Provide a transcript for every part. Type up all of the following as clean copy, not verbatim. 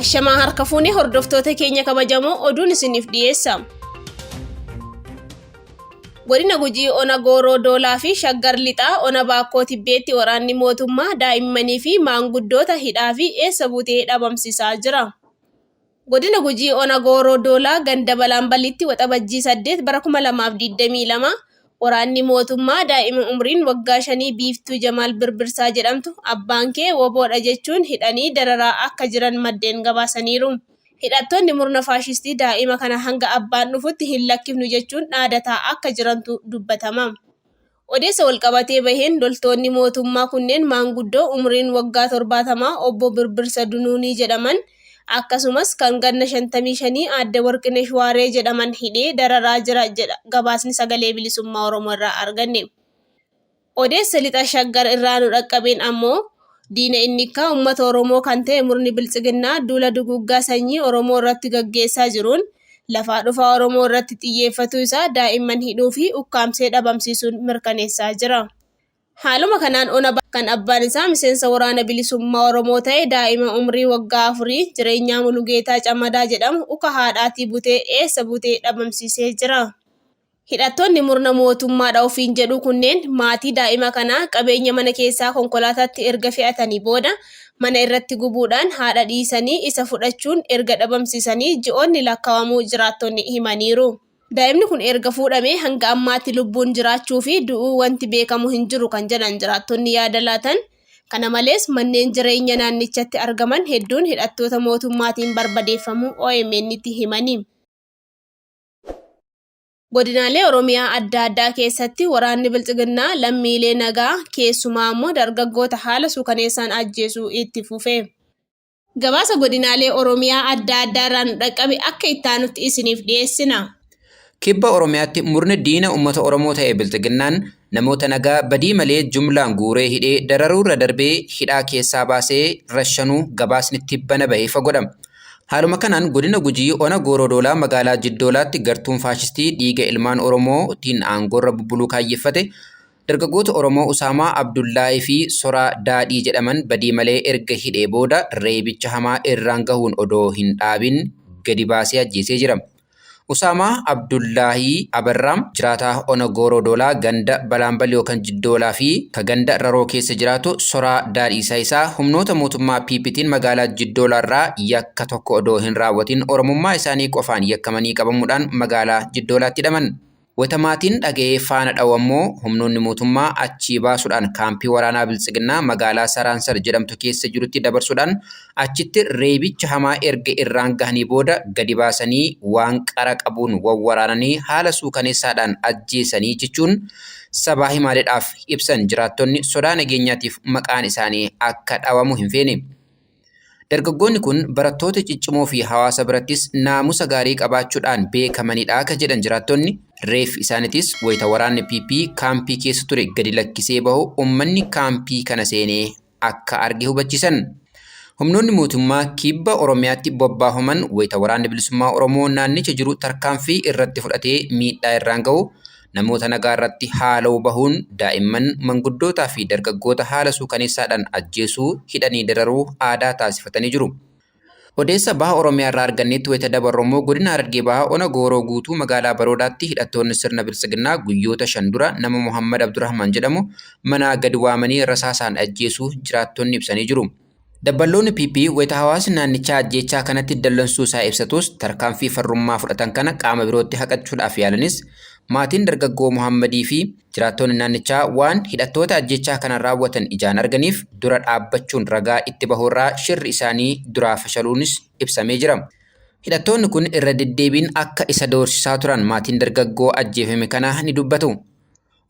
Ashamaa harka fuunee hordoftoota keenya kabajamoo oduun isiniif dhiyeessa. Godina Gujii Ona Gooroo Doolaa fi Shaggar Lixaa Ona Baakkoo Tibbeetti waraanni mootummaa daa'immanii fi maanguddoota hidhaa fi eessa buutee dhabamsiisaa jira. Godina Gujii Ona Gooroo Doolaa ganda Balaanbalitti Waxabajjii 8 bara 2022 waraanni mootummaa daa'ima umriin waggaa shanii Biiftuu Jamaal Birbirsaa jedhamtu abbaan kee wbo dha jechuun hidhanii dararaa akka jiran maddeen gabaasaniiru. Hidhattoonni murna faashistii daa'ima kana hanga abbaan dhufutti hin lakkifnu jechuun dhaadataa akka jirantu dubbatama. Odeessa walqabatee baheen loltoonni mootummaa kunneen maanguddoo umriin waggaa torbaatamaa Obbo Birbirsa Dunuunii jedhaman akkasumas kan ganna shantamii shanii Aadde Warqinesh Waaree jedhaman hidhee dararaa jira jedha gabaasni Sagalee Bilisummaa Oromoo irraa arganne. Odeessa Lixa Shaggar irraa nu dhaqqabeen ammoo diina innikkaa uummata Oromoo kan ta'e murni Biltsiginnaa duula duguuggaa sanyii Oromoo irratti gaggeessaa jiruun lafaa dhufaa Oromoo irratti xiyyeeffatuu isaa daa'imman hidhuu fi ukkaamsee dhabamsiisuun mirkaneessaa jira. Haaluma kanaan ona kan abbaan isaa miseensa Waraana Bilisummaa Oromoo ta'e daa'ima umrii waggaa afurii Jireenyaa Mulugeetaa Camadaa jedhamu uka haadhaatii butee eessa buutee dhabamsiisee jira. Hidhattoonni murna mootummaadha ofiin jedhuu kunneen maatii daa'ima kanaa qabeenya mana keessaa konkolaataatti erga fe'atanii booda mana irratti gubuudhaan haadha dhiisanii isa fudhachuun erga dhabamsiisanii ji'oonni lakkaawamuu jiraattonni himaniiru. Daa'imni kun erga fuudhamee hanga ammaatti lubbuun jiraachuu fi du'uu wanti beekamu hin jiru kan jedhan jiraattonni yaada laatan, kana malees manneen jireenya naannichatti argaman hedduun hidhattoota mootummaatiin barbadeeffamuu OMN'tti himani. Godinaalee Oromiyaa adda addaa keessatti waraanni Bilxiginnaa lammiilee nagaa keessumaa ammoo dargaggoota haala suukaneessaan ajjeesuu itti fufe. Gabaasa godinaalee Oromiyaa adda addaa irraa nu dhaqqabe akka ittaanutti isiniif dhiyeessina. Kibba Oromiyaatti murni diina uummata Oromoo ta'e Bilxiginnaan namoota nagaa badii malee jumlaan guuree hidhee dararuurra darbee hidhaa keessaa baasee rashanuu gabaasni tibbana bahe ifa godha. Haaluma kanaan godina Gujii ona Gooroo Doolaa magaalaa Jiddoolaatti gartuun faashistii dhiiga ilmaan Oromoo tiin aangoorra bubbuluu kaayyeffate dargaggoota Oromoo Usaamaa Abdullaahii fi Soraa Daadhii jedhaman badii malee erga hidhee booda reebicha hamaa irraan gahuun odoo hin dhaabin gadi baasee ajjeesee jira. Usaamaa Abdullaahii Abarraa jiraataa ona Gooroo Doolaa ganda Balaanbal yookan Jiddoolaa fi ka ganda Raroo keessa jiraatu Soraa Daadhiisaa isaa humnoota mootummaa PPtiin magaalaa Jiddoolaa irraa yakka tokko odoo hin raawwatin Oromummaa isaanii qofaan yakkamanii qabamuudhaan magaalaa Jiddoolaatti hidhaman. Wayta maatiin dhaga'ee faana dhawu ammoo humnoonni mootummaa achii baasuudhaan kaampii waraanaa Biltsiginnaa magaalaa Saraansar jedhamtu keessa jirutti dabarsuudhaan achitti reebicha hamaa erga irraan gahanii booda gadi baasanii waan qara qabuun wawwaraananii haala suukaneessaadhaan ajjeesanii jechuun sabaa himaaleedhaaf ibsan jiraattonni sodaa nageenyaatiif maqaan isaanii akka dhawamu hin feene. Dargaggoonni kun barattoota ciccimoo fi hawaasa birattis naamusa gaarii qabaachuudhaan beekamanidha ka jedhan jiraattonni, reeffi isaanitis wayita waraanni PP kaampii keessa ture gadi lakkisee bahu ummanni kaampii kana seenee akka arge hubachiisan. Humnoonni mootummaa Kibba Oromiyaatti bobbaafaman wayita Waraanni Bilisummaa Oromoo naannicha jiru tarkaanfii irratti fudhatee miidhaa irraan gahu namoota nagaa irratti haaloo bahuun daa'imman, manguddootaa fi dargaggoota haala suukaneessaadhaan ajjeesuu, hidhanii dararuu aadaa taasifatanii jiru. Odeessa Baha Oromiyaa irraa argannetti wayita dabarru ammoo Godina Harargee Bahaa Ona Gooroo Guutuu magaalaa Baroodaatti hidhattoonni sirna Biltsiginnaa guyyoota 5 dura nama Mohaammad Abdurahmaan jedhamu manaa gad waamanii rasaasaan ajjeesuu jiraattonni ibsanii jiru. Dabballoonni PP wayita hawaasni naannichaa ajjeechaa kanatti dallansuu isaa ibsatus tarkaanfii farrummaa fudhatan kana qaama birootti haqachuudhaaf yaalanis maatiin dargaggoo Mohaammadii fi jiraattonni naannichaa waan hidhattoota ajjeechaa kana raawwatan ijaan arganiif dura dhaabbachuun ragaa itti bahuurraa shirri isaanii duraa fashaluunis ibsamee jira. Hidhattoonni kun irra deddeebiin akka isa doorsisaa turan maatiin dargaggoo ajjeefame kanaa ni dubbatu.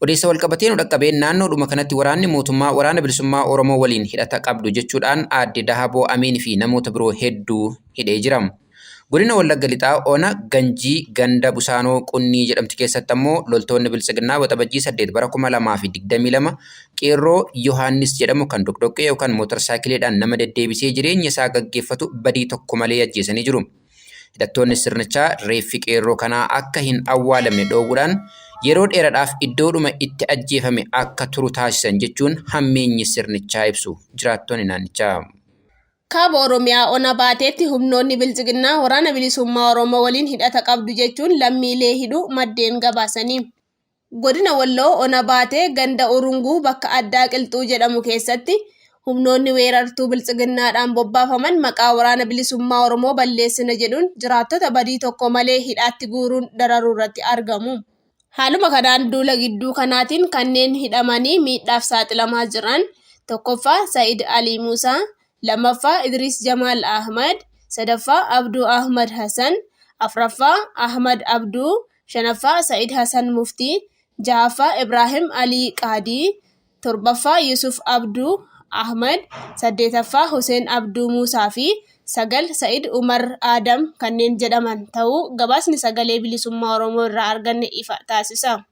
Odeessa walqabatee nu dhaqqabeen naannoodhuma kanatti waraanni mootummaa Waraana Bilisummaa Oromoo waliin hidhata qabdu jechuudhaan aadde Dahaboo Amiin fi namoota biroo hedduu hidhee jira. Godina Wallagga Lixaa ona Ganjii ganda Busaanoo Qunnii jedhamtu keessatti ammoo loltoonni Biltsiginnaa Waxabajjii 8 bara 2022 qeerroo Yohaannis jedhamu kan doqdoqqee yookaan mootarsaayikiliidhaan nama deddeebisee jireenya isaa gaggeeffatu badii tokko malee ajjeesanii jiru. Hidhattoonni sirnichaa reeffi qeerroo kanaa akka hin awwaalamne dhoowwuudhaan yeroo dheeradhaaf iddoodhuma itti ajjeefame akka turu taasisan jechuun hammeenyi sirnichaa ibsu jiraattonni naannichaa. Kaaba Oromiyaa Ona Baateetti humnoonni Biltsiginnaa Waraana Bilisummaa Oromoo waliin hidhata qabdu jechuun lammiilee hidhuu maddeen gabaasani. Godina Walloo Ona Baatee ganda Urunguu bakka addaa Qilxuu jedhamu keessatti humnoonni weerartuu Biltsiginnaadhaan bobbaafaman maqaa Waraana Bilisummaa Oromoo balleessina jedhuun jiraattota badii tokko malee hidhaatti guuruun dararuurratti argamu. Haaluma kanaan duula gidduu kanaatiin kanneen hidhamanii miidhaaf saaxilamaa jiran, 1ffaa Sa'id Alii Muusaa, 2ffaa Idriis Jamaal Ahmad, 3ffaa Abduu Ahmad Hasan, 4ffaa Ahmad Abduu, 5ffaa Sa'id Hasan Muftii, 6ffaa Ibraahim Alii Qaadii, 7ffaa Yusuf Abduu Ahmad, 8ffaa Huseen Abduu Muusaa fi 9 Sa'id Umar Aadam kanneen jedhaman ta'uu gabaasni Sagalee Bilisummaa Oromoo irraa arganne ifa taasisa.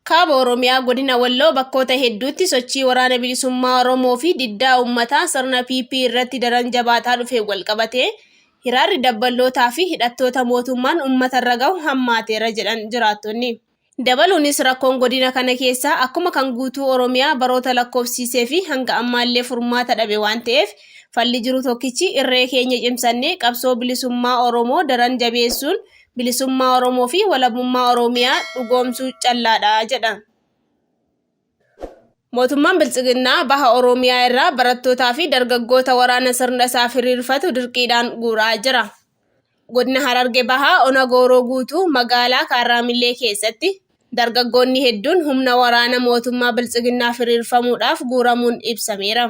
Kaaba Oromiyaa Godina Walloo bakkoota hedduutti sochii Waraana Bilisummaa Oromoo fi diddaa uummataa sirna PP irratti daran jabaataa dhufeen walqabatee hiraarri dabballootaa fi hidhattoota mootummaan uummatarra gahu hammaateera jedhan jiraattonni. Dabaluunis rakkoon godina kana keessaa akkuma kan guutuu Oromiyaa baroota lakkoofsiisee fi hanga ammaallee furmaata dhabe waan ta'eef falli jiru tokkichi irree keenya cimsannee qabsoo bilisummaa Oromoo daran jabeessuun bilisummaa Oromoo fi walabummaa Oromiyaa dhugoomsuu callaadha jedha. Mootummaan Biltsiginnaa Baha Oromiyaa irraa barattootaa fi dargaggoota waraana sirna isaaf hiriirfatu dirqiidhaan guuraa jira. Godina Hararge Bahaa Ona Gooroo Guutuu magaalaa Kaarraamillee keessatti dargaggoonni hedduun humna waraana mootummaa Biltsiginnaaf hiriirfamuudhaaf guuramuun ibsameera.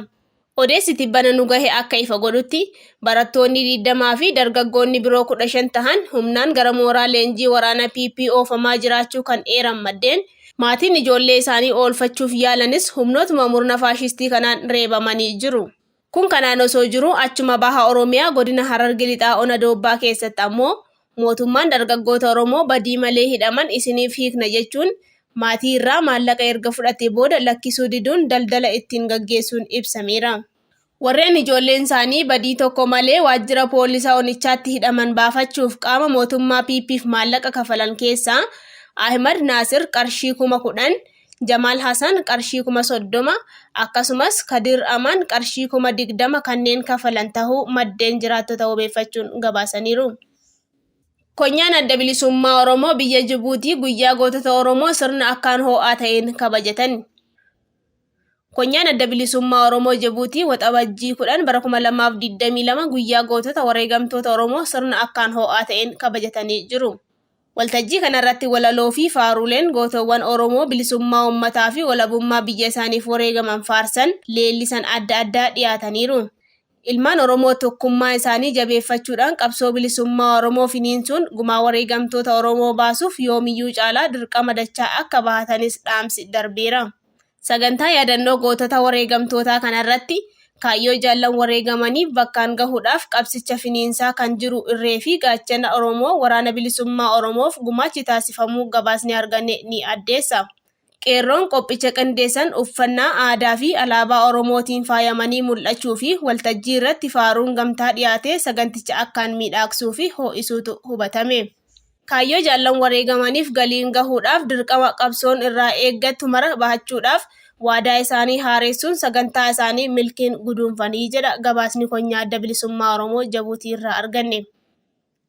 Odeessi tibbana nu gahe akka ifa godhutti, barattoonni 20 fi dargaggoonni biroo 15 tahan humnaan gara mooraa leenjii waraana PP oofamaa jiraachuu kan eeran maddeen, maatiin ijoollee isaanii oolfachuuf yaalanis humnootuma murna faashistii kanaan reebamanii jiru. Kun kanaan osoo jiruu achuma Baha Oromiyaa godina Hararge Lixaa Ona Doobbaa keessatti ammoo mootummaan dargaggoota Oromoo badii malee hidhaman isiniif hiikna jechuun maatii irraa maallaqa erga fudhatee booda lakkisuu diduun daldala ittiin gaggeessuun ibsameera. Warreen ijoolleen isaanii badii tokko malee waajjira poolisa onichaatti hidhaman baafachuuf qaama mootummaa PP'f maallaqa kafalan keessaa Ahimad Naasir qarshii 10,000, Jamaal Hasan qarshii 30,000 akkasumas Kadir Amaan qarshii 20,000 kanneen kafalan tahuu maddeen jiraattota wabeeffachuun gabaasaniiru. Konyaan Adda Bilisummaa Oromoo biyya Jibuutii guyyaa gootota Oromoo sirna akkaan hoo'aa ta'een kabajatan. Konyaan Adda Bilisummaa Oromoo Jibuutii Waxabajjii 10 bara 2022 guyyaa gootota wareegamtoota Oromoo sirna akkaan hoo'aa ta'een kabajatanii jiru. Waltajjii kanarratti walaloo fi faaruuleen gootowwan Oromoo bilisummaa ummataa fi walabummaa biyya isaaniif wareegaman faarsan, leellisan adda addaa dhiyaataniiru. Ilmaan Oromoo tokkummaa isaanii jabeeffachuudhaan qabsoo bilisummaa Oromoo finiinsuun gumaa wareegamtoota Oromoo baasuuf yoomiyyuu caalaa dirqama dachaa akka bahatanis dhaamsi darbeera. Sagantaa yaadannoo gootota wareegamtootaa kanarratti kaayyoo jaallan wareegamaniif bakkaan gahuudhaaf qabsicha finiinsaa kan jiru irree fi gaachana Oromoo Waraana Bilisummaa Oromoof gumaachi taasifamuu gabaasni arganne ni addeessa. Qeerroon qophicha qindeessan uffannaa aadaa fi alaabaa Oromootiin faayamanii mul'achuu fi waltajjii irratti faaruun gamtaa dhiyaatee saganticha akkaan miidhaagsuu fi hoo'isuutu hubatame. Kaayyoo jaallan wareegamaniif galiin gahuudhaaf dirqama qabsoon irraa eeggattu mara bahachuudhaaf waadaa isaanii haareessuun sagantaa isaanii milkiin guduunfanii jedha gabaasni Konyaa Adda Bilisummaa Oromoo Jabuutii irraa arganne.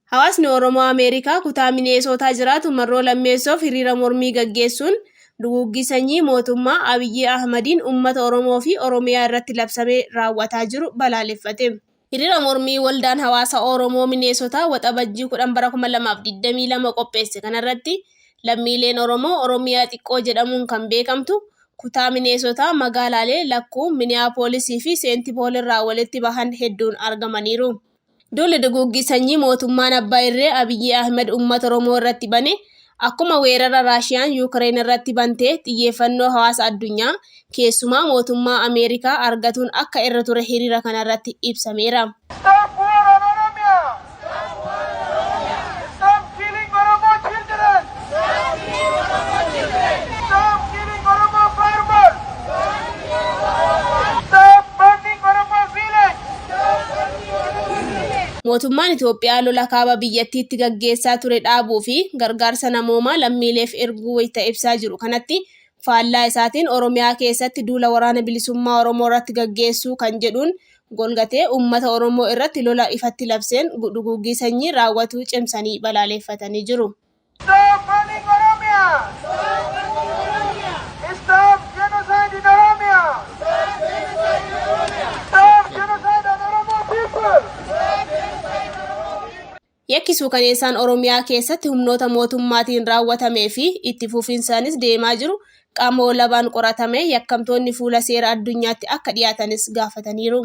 Hawaasni Oromoo Ameerikaa kutaa Mineesootaa jiraatu marroo lammeessoof hiriira mormii gaggeessuun duguuggii sanyii mootummaa Abiyyii Ahmadiin uummata Oromoo fi Oromiyaa irratti labsamee raawwataa jiru balaaleffate. Hiriira mormii Waldaan Hawaasa Oromoo Mineesotaa Waxabajjii 10 bara 2022 qopheesse kanarratti lammiileen Oromoo Oromiyaa xiqqoo jedhamuun kan beekamtu kutaa Mineesotaa magaalaalee Lakkuu, Miniyaapolisii fi Seenti Pool irraa walitti bahan hedduun argamaniiru. Duulli duguuggii sanyii mootummaan abbaa irree Abiyyi Ahimad uummata Oromoo irratti bane akkuma weerara Raashiyaan Yuukireen irratti bante xiyyeeffannoo hawaasa addunyaa, keessumaa mootummaa Ameerikaa argatuun akka irra ture hiriira kanarratti ibsameera. Stop war on Oromia! Stop killing Oromo children! Stop killing Oromo farmers! Stop burning Oromo village! Mootummaan Itoophiyaa lola kaaba biyyattiitti gaggeessaa ture dhaabuu fi gargaarsa namoomaa lammiileef erguu wayita ibsaa jiru kanatti faallaa isaatiin Oromiyaa keessatti duula Waraana Bilisummaa Oromoo irratti gaggeessuu kan jedhuun golgatee uummata Oromoo irratti lola ifatti labseen duguuggii sanyii raawwatuu cimsanii balaaleffatanii jiru. Stop burning Oromia! Stop genocide in Oromia! Stop genocide on Oromo people! Yakki suukaneessaan Oromiyaa keessatti humnoota mootummaatiin raawwatamee fi itti fufinsaanis deemaa jiru qaama walabaan qoratamee yakkamtoonni fuula seera addunyaatti akka dhiyaatanis gaafataniiru.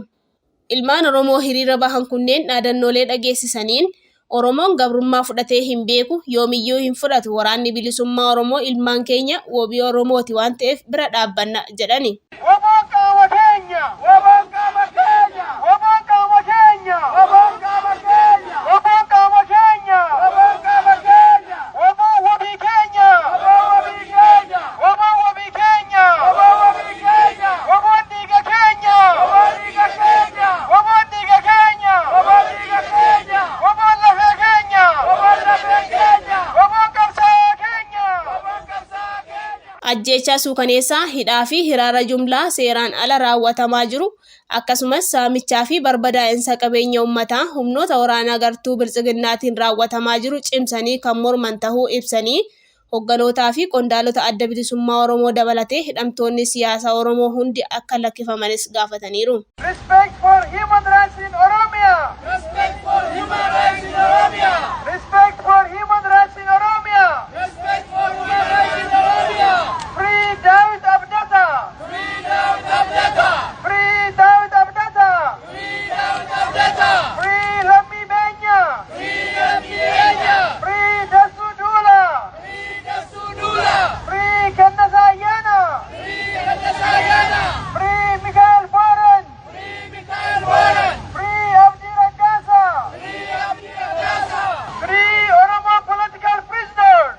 Ilmaan Oromoo hiriira bahan kunneen dhaadannoolee dhageessisaniin, Oromoon gabrummaa fudhatee hin beeku, yoomiyyuu hin fudhatu, waraanni bilisummaa Oromoo ilmaan keenya wabii Oromooti waan ta'eef bira dhaabbanna jedhani. WBOn qaama keenya! WBOn qaama keenya! WBOn qaama keenya! WBOn qaama keenya! WBOn qaama keenya! WBOn qaama keenya! WBOn wabii keenya! WBOn wabii keenya! WBOn wabii keenya! WBOn wabii keenya! WBOn dhiiga keenya! WBOn dhiiga keenya! WBOn dhiiga keenya! WBOn dhiiga keenya! WBOn lafee keenya! WBOn lafee keenya! WBOn qabsaa'aa keenya! WBOn qabsaa'aa keenya! Ajjeechaa suukaneessaa, hidhaa fi hiraara jumlaa seeraan ala raawwatamaa jiru, akkasumas saamichaa fi barbadaa'insa qabeenya uummataa humnoota waraanaa gartuu biltsiginnaatiin raawwatamaa jiru cimsanii kan morman tahuu ibsanii, hogganootaa fi qondaalota Adda Bilisummaa Oromoo dabalatee hidhamtoonni siyaasaa Oromoo hundi akka lakkifamanis gaafataniiru. Respect for human rights in Oromia! Respect for human rights in Oromia! Respect for human rights in Oromia! Respect for human rights in Oromia! Free David Abdata! Free David Abdata! Free David Abdata! Free David Abdata! Free Lammi Benya! Free Lammi Benya! Free Dasu Dula! Free Dasu Dula! Free Kennasa Ayana! Free Kennasa Ayana! Free Mikael Boren! Free Mikael Boren! Free Abdi Ragasa! Free Abdi Ragasa! Free Oromo political prisoners!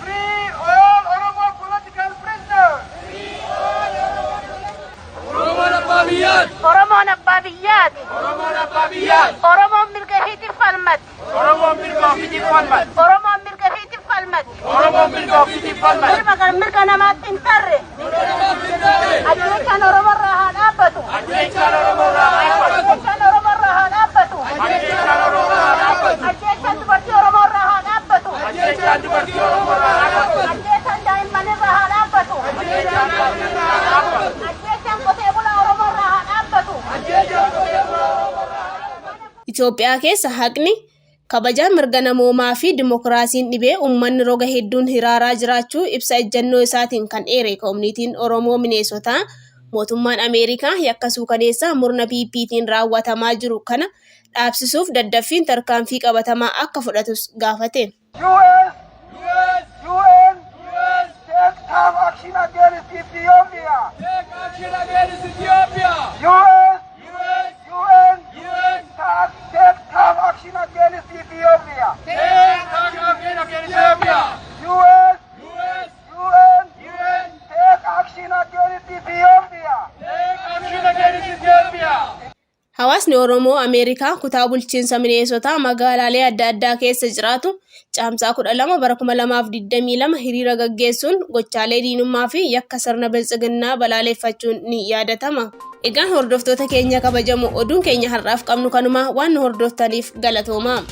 Free all Oromo political prisoners! Oromoon abbaa biyyaati. Oromoon abbaa biyyaati. Oromoon abbaa biyyaati. Oromoon mirga ofiitiif falmatti. Oromoon mirga ofiitiif falmatti. Oromoon mirga ofiitiif falmatti. Oromoon mirga ofiitiif falmatti. Mirga kan mirga namaatti hin tarre. Ajjeechaan Oromoorraa haa dhaabbatu. Ajjeechaan Oromoorraa haa dhaabbatu. Ajjeechaan Oromoorraa haa dhaabbatu. Ajjeechaan Oromoorraa haa dhaabbatu. Ajjeechaan dubartii Oromoorraa haa dhaabbatu. Ajjeechaan dubartii Oromoorraa haa dhaabbatu. Ajjeechaan daa'immanirraa haa dhaabbatu. Ajjeechaan daa'immanirraa haa dhaabbatu. Ajjeechaan qotee bulaa Oromoorraa haa dhaabbatu. Ajjeechaan qotee bulaa Oromoorraa haa dhaabbatu. Itoophiyaa keessa haqni, kabajaan mirga namoomaa fi dimokiraasiin dhibee uummanni roga hedduun hiraaraa jiraachuu ibsa ejjennoo isaatiin kan eere koominitiin Oromoo Mineesotaa, mootummaan Ameerikaa yakka suukaneessaa murna PPtiin raawwatamaa jiru kana dhaabsisuuf daddaffiin tarkaanfii qabatamaa akka fudhatus gaafate. US, US, UN, US, take tough action against Ethiopia. Take action against Ethiopia. US, US, UN, UN, take tough action against Ethiopia. Take action against Ethiopia. US, US, UN, UN, take action against Ethiopia. Take action against Ethiopia. Hawaasni Oromoo Ameerikaa kutaa bulchiinsa Mineesotaa magaalaalee adda addaa keessa jiraatu Caamsaa 12 bara 2022 hiriira gaggeessuun gochaalee diinummaa fi yakka sirna biltsiginnaa balaaleffachuun ni yaadatama. Egaan hordoftoota keenya kabajamoo, oduun keenya har'aaf qabnu kanuma. Waan nu hordoftaniif galatooma.